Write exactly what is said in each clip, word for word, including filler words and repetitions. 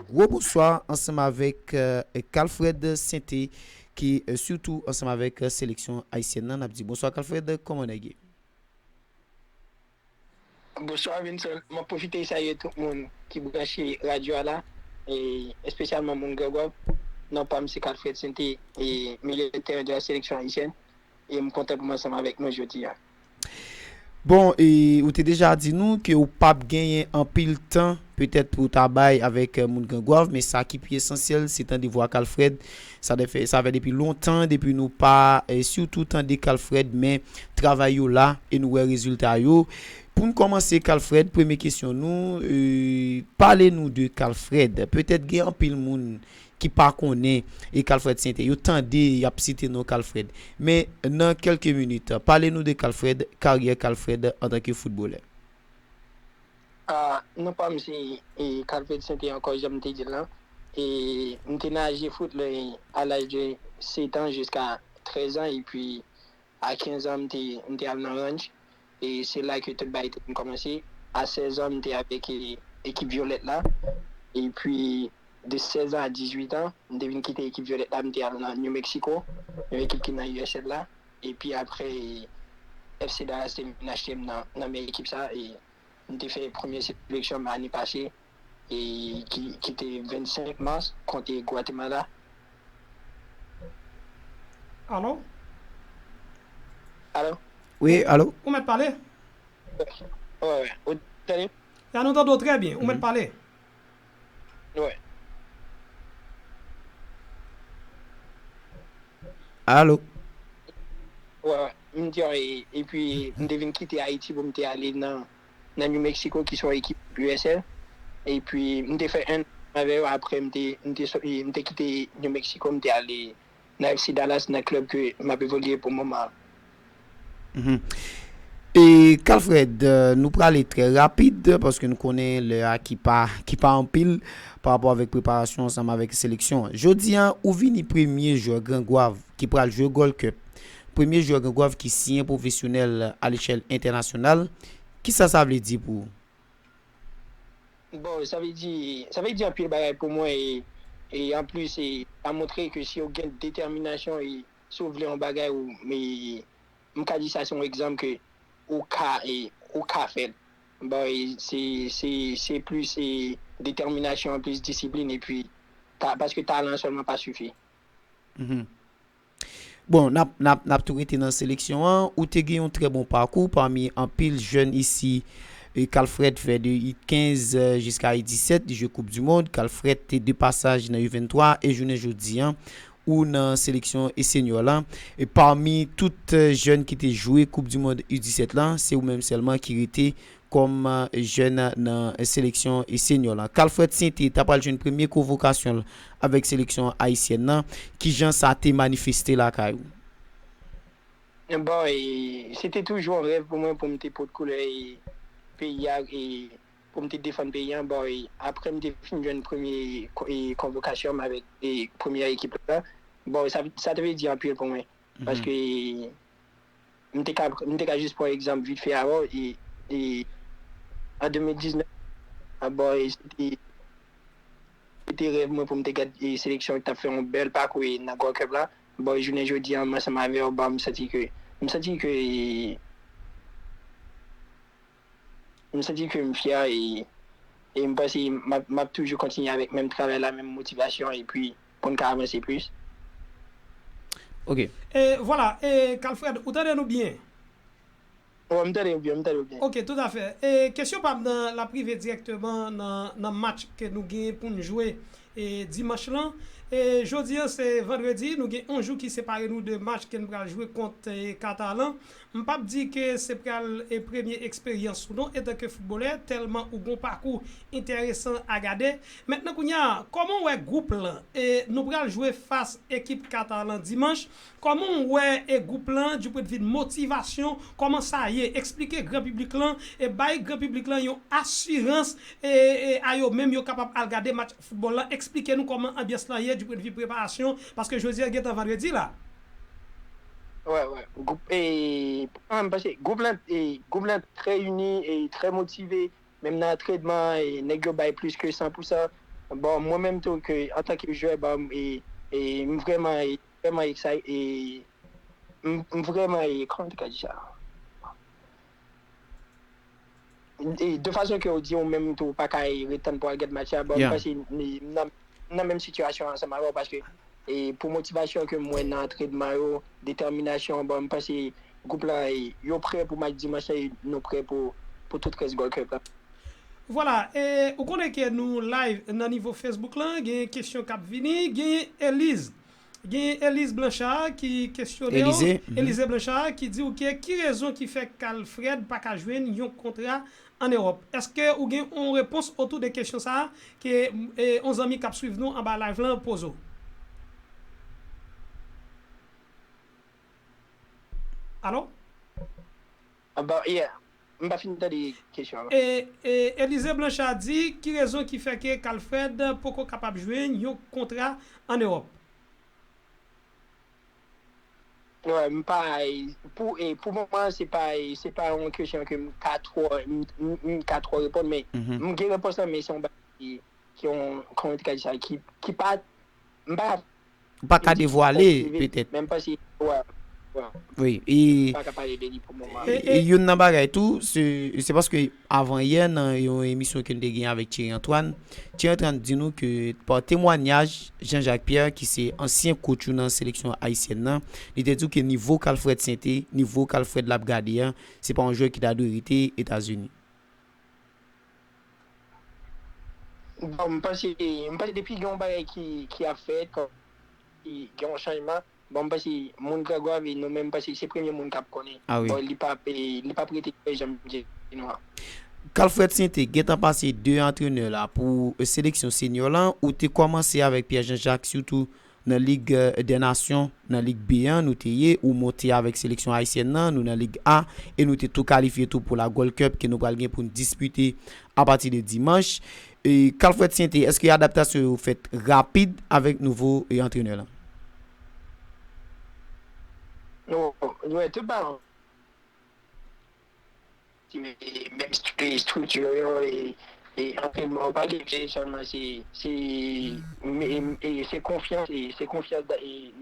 Gwo bonswa ansanm avèk, euh, Calfred Sainté ki, euh, sitou ansanm avèk, euh, seleksyon ayisyèn nan. N ap di bonswa Calfred, kòman nèg ye? Bonswa Vinson, m ap pwofite salye tout moun ki branche radyo a la, e espesyalman moun Grangwav. Non pa m se Calfred Sainté, e milye de tèren de la seleksyon ayisyèn, e m kontan pou m ansanm avèk nou jodi a. Bon, e ou te deja di nou ke ou p ap genyen anpil tan petèt pou w ta bay avèk, euh, moun Grangwav, men sa ki pi esansyèl, se tande vwa Calfred. Sa de fè, sa fè depi lontan, depi nou pa, eh, sitou tande Calfred, men travay yo la e nou wè rezilta yo. Pou n kòmanse, Calfred, premye kesyon nou, eh, pale nou de Calfred. Petèt gen anpil moun ki pa konnen e Calfred Sainté. Yo tande y ap site non Calfred. Men nan kèlke minit, pale nou de Calfred, karyè Calfred antanke foutbolè. Ah, non pa m se, e, Calfred Sainté ankò, jan m te di l lan. E m te naje foot lè, a laj de sèt an jiska trèz an, epi a kenz an, m te, m te al nan ranch. E se la ke tout bagay te vin kòmanse. A sèz an, m te avèk, e, ekip Vyolèt la. Epi, de sèz an a dizuit an, m te vin kite ekip Vyolèt la, m te al nan New Mexico, yon ekip ki nan U S L la. Epi apre, F C Dallas te vin achte m nan, nan men ekip sa. E m te fè premye seleksyon m ane pase, e ki, ki te vennsenk mas kont Gwatemala. Alo? Alo? Wi, alo? Ou mèt pale? Wè, wè. Ou tande? Ya, nou tande w trè byen. Ou mèt pale? Wè. Alo? Wè, wè. M di, e, epi m te vin kite Ayiti pou m te ale nan, nan New Mexico, ki se yon ekip U S L. Epi m te fè en an avè yo, apre m te, m te, sò- m te kite New Mexico, m te ale nan F C Dallas, nan klèb ke m ap evolye pou moman an. Mhm. E Calfred, euh, nou prale trè rapid paske nou konnen lè a ki pa, ki pa anpil pa rapò avèk preparasyon ansanm avèk seleksyon an. Jodi a, ou vini premye jwè Grangwav ki pral jwe Gold Cup. Premye jwè Grangwav ki siyen pwofesyonèl alechèl entènasyonal. Kisa sa vle di pou ou? Bon, sa vle di, sa vle di anpil bagay pou mwen, e, e anplis, e, sa montre ke si w gen detèminasyon, e si w vle yon bagay, ou, e, m ka di sa se yon egzanp ke ou ka, e, ou ka fè l. Bon, e, se, se, se plis, e, detèminasyon, plis disiplin, epi, ta, paske talan sèlman pa sifi. Mhm. Bon, n ap, n ap, n ap tou rete nan seleksyon an. Ou te gen yon trè bon pakou pami anpil jèn isi. E, Calfred fè de U kenz, euh, jiska U disèt, jwe Koup di Mond. Calfred te de pasaj nan U venntwa e jounen jodi an, ou nan seleksyon e senyò la. E pami tout, euh, jèn ki te jwe Koup di Mond U disèt la, se ou menm sèlman ki rete kòm, euh, jèn nan seleksyon e senyò la. Calfred Sainté ta pral jwenn premye konvokasyon l avèk seleksyon ayisyèn nan. Kijan sa te manifeste lakay ou? Bon, e, se te toujou yon rèv pou mwen pou m te pot koulè, e, peyi a, e, pou m te defann peyi a. Bon, e, apre m te fin jwenn premye ko- e, konvokasyon m avèk, e, premyè ekip la, bon, sa, sa te vle di anpil pou mwen. Paske, e, m te ka, m te ka jis pran egzanp vit fè avè w, e, e, an de mil diznèf, a, bon, e, se te, se te rèv mwen pou m te gad, e, seleksyon ki t ap fè yon bèl pakou, e, nan Gold Cup la. Bon, e, jounen jodi a, m ansanm avè w, bon, m santi ke, m santi ke, e, m santi ke m fyè, e, e m panse m ap, m ap toujou kontinye avèk menm travay la, menm motivasyon, epi pou n ka avanse plis. Ok. E vwala, e Calfred, ou tande nou byen? Wè, m tande w byen, m tande w byen. Ok, toutafè. E kesyon pa m nan, l ap rive dirèkteman nan, nan match ke nou genyen pou n jwe, e, dimanch lan. E jodi a se vandredi, nou gen yon jou ki separe nou de match ke n pral jwe kont, e, Katalan. M p ap di ke se pral, e, premye eksperyans ou non, antanke foutbolè, tèlman ou gen yon pakou enteresan a gade. Mentnan kounye a, kòman w wè gwoup lan? E nou pral jwe fas ekip Katalan dimanch. Kòman w wè, e, gwoup lan, du point de vue motivasyon, kòman sa ye? Eksplike gran piblik lan, e bay gran piblik lan yon asirans, e, e a yo menm yo kapab al gade match foutbòl lan. Eksplike nou kòman anbyans lan ye, du point de vue preparasyon, paske jodi a gentan vandredi la. Wè, wè. Gwoup, e, an, m panse, gwoup lan, e, gwoup lan trè ini, e, trè motive. Menm nan antrenman, e, nèg yo bay plis ke san pou san. Bon, mwen menm tou ke antanke jwè, bon, e, e, m vrèman, e, vrèman excited, e, m, m vrèman, e, kòman te ka di sa? E, de fason ke ou di ou menm tou ou pa ka ret tann pou al gad match la, bon, m panse m nan, m nan menm sitiyasyon ansanm avè w paske e pou motivasyon ke m wè nan antrenman yo, detèminasyon, bon, m panse gwoup la, e, yo prè pou match dimanch la e nou prè pou, pou tout rès Gold Cup la. Vwala, e, ou konnen ke nou live nan nivo Facebook lan, gen kesyon k ap vini, gen Eliz. Gen Eliz Blanchard ki kesyone w. Elize, Elize Blanchard ki di w ke ki rezon ki fè k Alfred pa ka jwenn yon kontra ann Ewòp? Èske ou gen yon repons otou de kesyon sa a ke e, yon zanmi k ap swiv nou anba live lan poze w? Alo? About, yeah. M pa fin tande kesyon an. E, e, Elize Blanchard di, ki rezon ki fè ke Kalfred poko kapab jwenn yon kontra ann Ewòp? Wè, m pa, pou, e, pou moman, se pa, se pa yon kesyon ke m ka twò, m, m, m ka twò reponn, men m gen repons lan, men se yon bagay ki, ki yon, kòman te ka di sa, ki, ki pa, m pa Ou pa ka devwale, petèt. Men m panse, wè, wè. Wi, e. M pa ka pale de li pou moman. E, e youn nan bagay tou, se, se paske avan yè, nan yon emisyon ke n te gen avèk Thierry Antoine, Thierry Antoine di nou ke, pa temwanyaj Jean Jacques Pierre, ki se ansyen coach ou nan seleksyon ayisyèn nan, li te di w ke nivo Kalfred Sente, nivo Kalfred l ap gade a, se pa yon jwè ki ta dwe rete Etazini. Bon, m panse, m panse depi gen yon bagay ki, ki ap fèt, kòm si gen yon chanjman, bon, m panse moun Grangwav e nou menm, m panse se premye moun k ap konnen. Ah wi. Bon, li p ap, li p ap rete janm di nou an. Kalfred Sente gentan pase de antrenè la pou seleksyon senyò lan, ou te kòmanse avèk Pierre Jean Jacques, sitou nan Lig dè Nasyon, nan Lig B an, nou te ye, ou monte avèk seleksyon ayisyèn nan, nou nan Lig A, e nou te tou kalifye tou pou la Gold Cup ke nou pral gen pou n dispite apati de dimanch. E Kalfred Sente, èske adaptasyon yo fèt rapid avèk nouvo e, antrenè lan? Non, wè, tout ba menm estrikti yo e, e antrenman yo pa gen vye sèlman se se e, se konfyans e se konfyans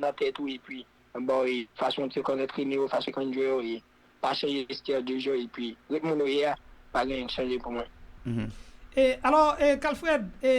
nan tèt ou epi ba w e fason w te konn antrene yo, fason w konn jwe yo e pa chanje estèl de jwe epi ret moun ou ye a pa gen anyen k chanje pou mwen. E alò e Kalfred e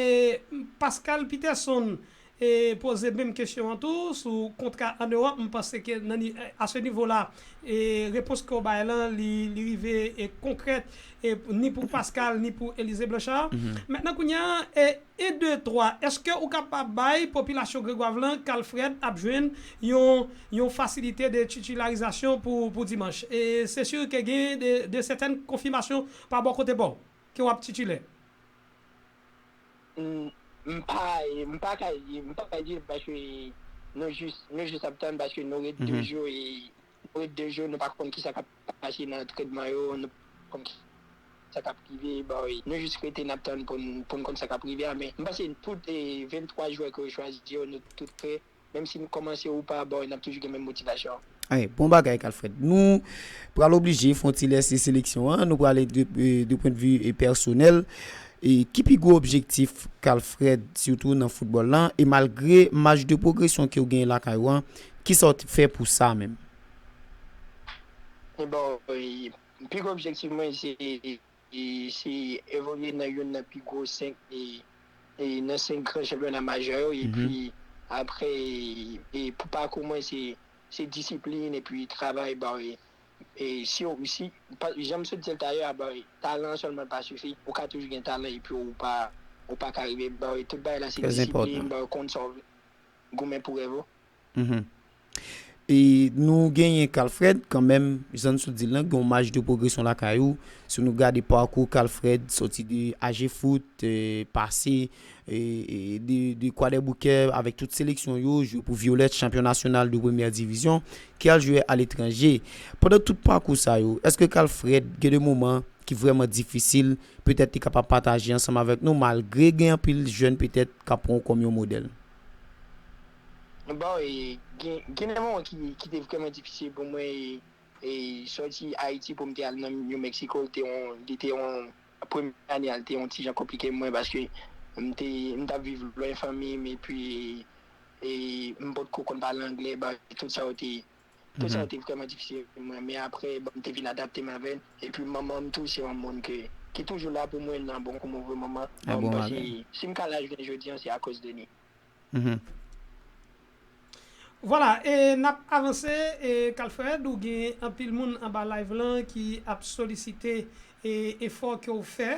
Pascal Peterson e poze menm kesyon an tou sou kontra ann Ewòp. M panse ke nan a se nivo la e repons ke w bay lan li, li rive e konkrèt e ni pou Pascal ni pou Elize Blanchard. Mentnan kounye a e en, de, twa, èske ou kapab bay popilasyon Grangwav lan Kalfred ap jwenn yon, yon fasilite de titilarizasyon pou, pou dimanch? E se si ke gen de, de sètèn konfimasyon pa bò kote pa w ke w ap titilè. M pa, m pa ka, m pa ka di paske nou jis, nou jis ap tann paske nou ret de jou e nou ret de jou, nou pa konn kisa k ap pase nan antrenman yo, nou pa konn kisa k ap rive, bon, nou jis rete n ap tann pou n, pou n konn sa k ap rive a, men m panse tout e venntwa jwè ke yo chwazi yo, nou tout prè, menm si n kòmanse ou pa, bon, n ap toujou gen menm motivasyon an. Bon bagay Kalfred. Nou pral oblije fè yon ti lèse seleksyon an, nou prale de, de pwennvi pèsonèl. E ki pi gwo objektif Kalfred, sitou nan foutbòl lan, e malgre maj de pwogresyon ke w genyen lakay ou an, kisa w t fè pou sa menm? Bon, pi gwo objektif mwen se e se evolye nan youn nan pi gwo senk e, e nan senk gran chanpyona majè yo epi apre e pou pakou mwen se se disiplin epi travay ba e, e si w si pa, jan m sot di l talè a ba talan sèlman pa sifi ou ka toujou gen talan epi ou pa ou pa ka rive ba tout bagay la se disiplin ba konn sa w vle goumen pou rèv ou. E nou genyen Kalfred kanmenm, jan n sot di l lan, gen yon maj de pwogresyon lakay ou. Si nou gade pakou Kalfred, sòti de Ajefoot, pase de, de Kwadèboukè avèk tout seleksyon yo, jwe pou Violette, chanpyon nasyonal de premyè divizyon, ki al jwe aletranje. Pandan tout pakou sa yo, èske Kalfred gen de moman ki vrèman difisil, petèt li kapab pataje ansanm avèk nou, malgre gen anpil jèn petèt k ap pran w kòm yon modèl? Bon, e, gen, gen de moman ki, ki te vrèman difisil pou mwen, e, e, sòti Ayiti pou m te al nan New Mexico, li te yon, li te yon, premye ane a, li te yon ti jan konplike pou mwen, paske, m te, m t ap viv lwen fanmi m, epi e, m potko konn pale anglè, ba, tout sa yo te, tout sa yo te vrèman difisil pou mwen. Men apre, bon, m te vin adapte m avè l. Epi manman m tou, se yon moun ke, ki toujou la pou mwen nan bon kou move moman. Bon, m panse, si m ka la jounen jodi a, se akoz de li. Vwala, e n ap avanse, e Kalfred, ou gen anpil moun anba live lan ki ap solisite e efò ke w fè,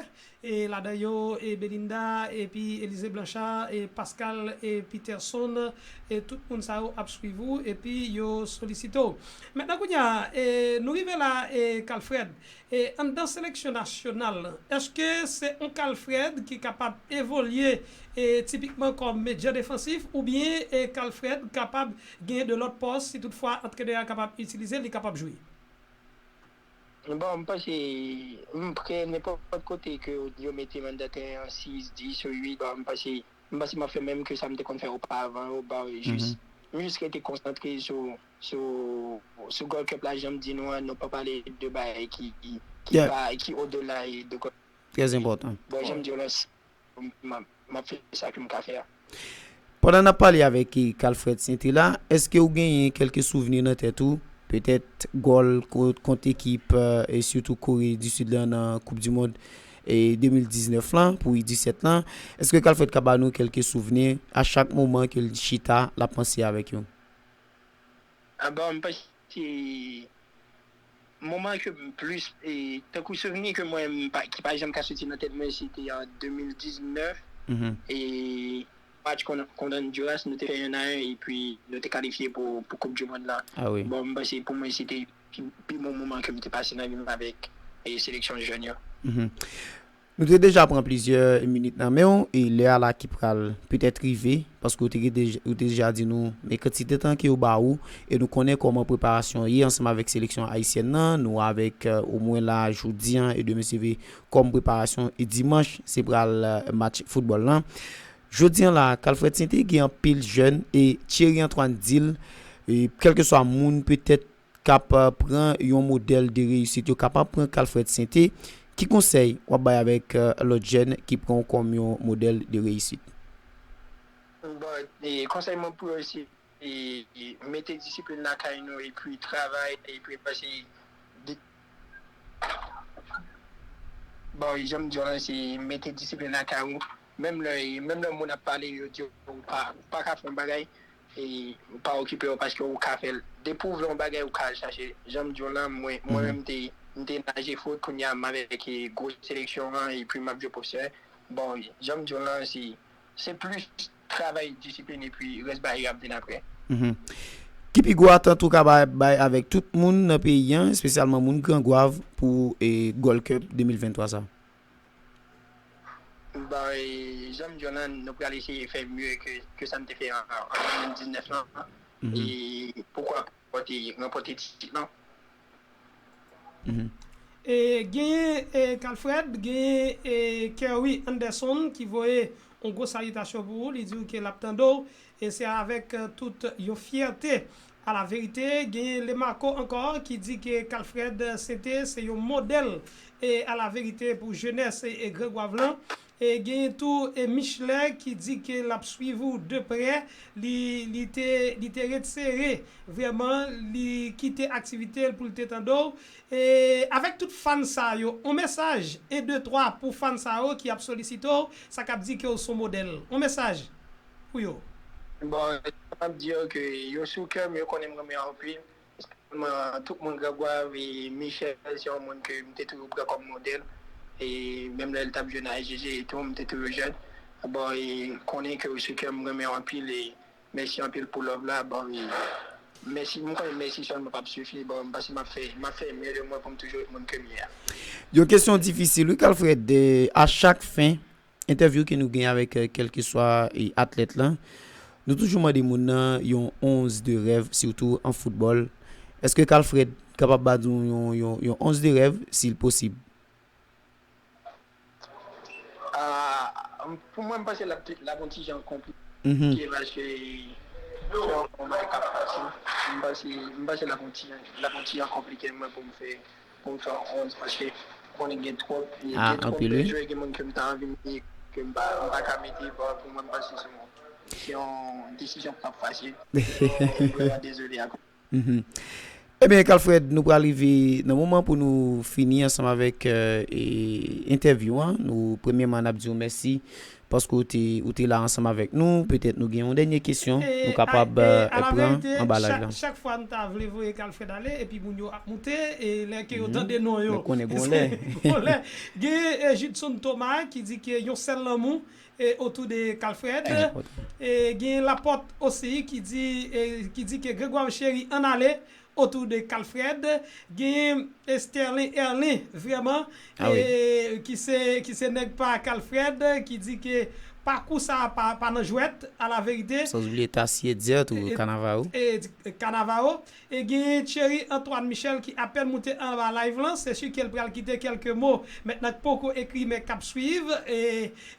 e ladan yo, e Belinda, epi Elize Blanchard, e Pascal, e Peterson, e tout moun sa yo ap swiv ou, epi yo solisite w. Mentnan kounye a, e nou rive la, e Kalfred, e anndan seleksyon nasyonal lan, èske se yon Kalfred ki kapab evolye e tipikman kòm medya defansif, oubyen e Kalfred kapab gen de lòt pòs, si toutfwa antrenè a kapab itilize l, li kapab jwe? Bon, m panse m prè nenpòt kote ke yo mete m anndan teren an, sis, dis ou uit, bon, m panse, m panse m ap fè menm ke sa m te konn fè oparavan yo, ba, jis, m jis rete konsantre sou, sou, sou Gold Cup la, jan m di nou an, nou pa pale de bagay ki, ki, ki pa, ki odela de Gold Cup. Trè enpòtan. Bon, jan m di w la, m ap fè sa ke m ka fè a. Pandan n ap pale avèk Kalfred Sainté la, èske ou genyen kèlke souvni nan tèt ou, petèt gòl kont ekip e sitou Kore di Sid la nan Koup di Mond e de mil diznèf lan pou U disèt lan, èske Kalfred ka ba nou kèlke souvni a chak moman ke l chita l ap panse avèk yo? A bon, m panse moman ke m plis, e, tankou souvni ke mwen m pa, ki pa janm ka soti nan tèt mwen, se te an de mil diznèf. E match kont, kont Honduras, nou te fè en a en epi nou te kalifye pou, pou Koup di Mond lan. Bon, m panse pou mwen se te pi, pi bon moman ke m te pase nan vi m avèk e, seleksyon jèn yo. Nou te deja pran plizyè minit nan men w, e lè a la ki pral petèt rive, paske w te, ou te deja di nou men kantite tan ke yo ba ou, e nou konnen kòman preparasyon an ye ansanm avèk seleksyon ayisyèn nan, nou avèk omwen la jodi a e demen se vre kòm preparasyon, e dimanch se pral match foutbòl lan. Jodi a la, Kalfred Sainté gen anpil jèn, e Thierry Antoine di l, e kèlkeswa moun petèt k ap pran yon modèl de reyisit, yo kapab pran Kalfred Sainté. Ki konsèy w ap bay avèk lòt jèn ki pran w kòm yon modèl de reyisit? Bon, e konsèy mwen pou yo se e, e, mete disiplin lakay nou epi travay epi pase di- Bon, jan m di w lan, se mete disiplin lakay ou. Menm lè, menm lè moun ap pale, yo di w pa, ou pa ka fè yon bagay, e pa okipe yo paske ou ka fè l. Depi w vle yon bagay, ou ka al chache. Jan m di w lan, mwen, mwen menm, m te, m te naje foot, kounye a m avèk gwo seleksyon an, epi m ap jwe pwofesyonèl. Bon, jan m di w lan, se, se plis travay, disiplin, epi rès bagay yo ap vin apre. Ki pi gwo atant ou ka bay, bay avèk tout moun nan peyi an, espesyalman moun Gran Gwav, pou e, Gold Cup de mil venntwa sa? Bon, e, jan m di w lan, nou pral eseye fè mye ke, ke sa n te fè an, an de mil diznèf lan. E poukwa pa ranpòte, ranpòte tit lan? E, genyen e, Kalfred, genyen e, Kerry Anderson ki voye yon gwo salitasyon pou ou. Li di w ke l ap tande w. E se avèk tout yon fyète. Alaverite, genyen Lemarco ankò ki di ke Kalfred Sainté se yon modèl e alaverite pou jenès e Gran Gwav lan. E genyen tou e Michelet ki di ke l ap swiv ou de prè. Li, li te, li te ret sere. Vrèman, li kite aktivite l pou l te tande w. E avèk tout fan sa yo, on mesaj, en, de, twa, pou fan sa yo ki ap solisite w, sa k ap di ke w se yon modèl. On mesaj pou yo. Bon, m ap di yo ke yo sou kè m, yo konnen m renmen yo anpil. Espesyalman tout moun Gran Gwav, e Michel se yon moun ke m te toujou pran kòm modèl. E menm lè l t ap jwe nan S G G etou, m te toujou jèn. Bon, e konnen ke yo sou kè m, m renmen yo anpil. E mèsi anpil pou love la. Bon, e mèsi, m konnen mèsi sèlman p ap sifi. Bon, m panse m ap fè, m ap fè mye de mwen pou m toujou ret moun ke m ye a. Yon kesyon difisil, wi, Kalfred. A chak fen entèvyou ke nou gen avèk kèlkeswa atlèt lan, nou toujou mande moun nan yon onz de rèv, sitou an foutbòl. Èske Kalfred kapab ba nou yon, yon, yon onz de rèv, si l posib? Ah, pou mwen, m panse l ap, l ap yon ti jan konplike paske se yon konba k ap pase. M panse, m panse l ap yon ti jan, l ap yon ti jan konplike mwen pou m fè, pou m fè yon onz paske ou konnen gen twòp, gen twòp bèl jwè, gen moun ke m ta anvi m te ke m pa, m pa ka mete, bon, pou mwen, m panse se yon, se yon desizyon k p ap fasil. M vrèman dezole akoz. Mhm. Ebyen, Kalfred, nou pral rive nan moman pou nou fini ansanm avèk, euh, e, entèvyou an. Nou, premyèman, n ap di w mèsi paske w te, w te la ansanm avèk nou. Petèt nou gen yon dènye kesyon nou kapab, euh, pran anba live la. Chak fwa n ta vle voye Kalfred ale, epi moun yo ap moute, e lè ke yo tande non yo. Men konnen gon lè. Gon lè. Gen, e, Judson Thomas ki di ke yon sèl lanmou, e, otou de Kalfred. E, gen Lapòt osi ki di, e, ki di ke Gregwam cheri ann ale otou de Kalfred. Gen Esterlin Erlin, vrèman, e, ki se, ki se nèg pa Kalfred, ki di ke pakou sa pa, pa nan jwèt, a la verite. Sans oubliye Tassier Dier tou, Cannavaro. E, Cannavaro. E gen Thierry Antoine Michel ki apèn moute anba live lan. Se si ke l pral kite kèlke mo mentnan k poko ekri, men k ap swiv. E,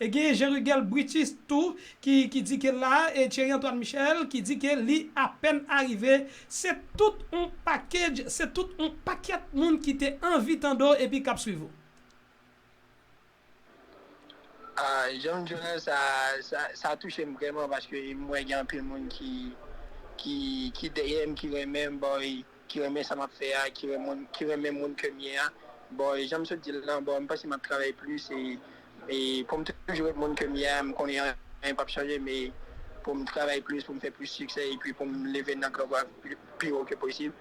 e gen Jean Rugel Brutus tou ki, ki di ke l la. E Thierry Antoine Michel ki di ke li apèn arive. Se tout yon package, se tout yon pakèt moun ki te anvi tande w epi k ap swiv ou. Ah, jan m di w la, sa, sa, sa touche m vrèman paske m wè gen anpil moun ki, ki, ki dèyè m, ki renmen m, boy, ki renmen sa m ap fè a, ki renmen, ki renmen moun ke m ye a. Bon, jan m sot di l lan, bon, m panse m ap travay plis e, e pou m toujou ret moun ke m ye a, m konnen anyen p ap chanje, men pou m travay plis, pou m fè plis siksè, epi pou m leve nan grangwa pi, pi wo ke posib.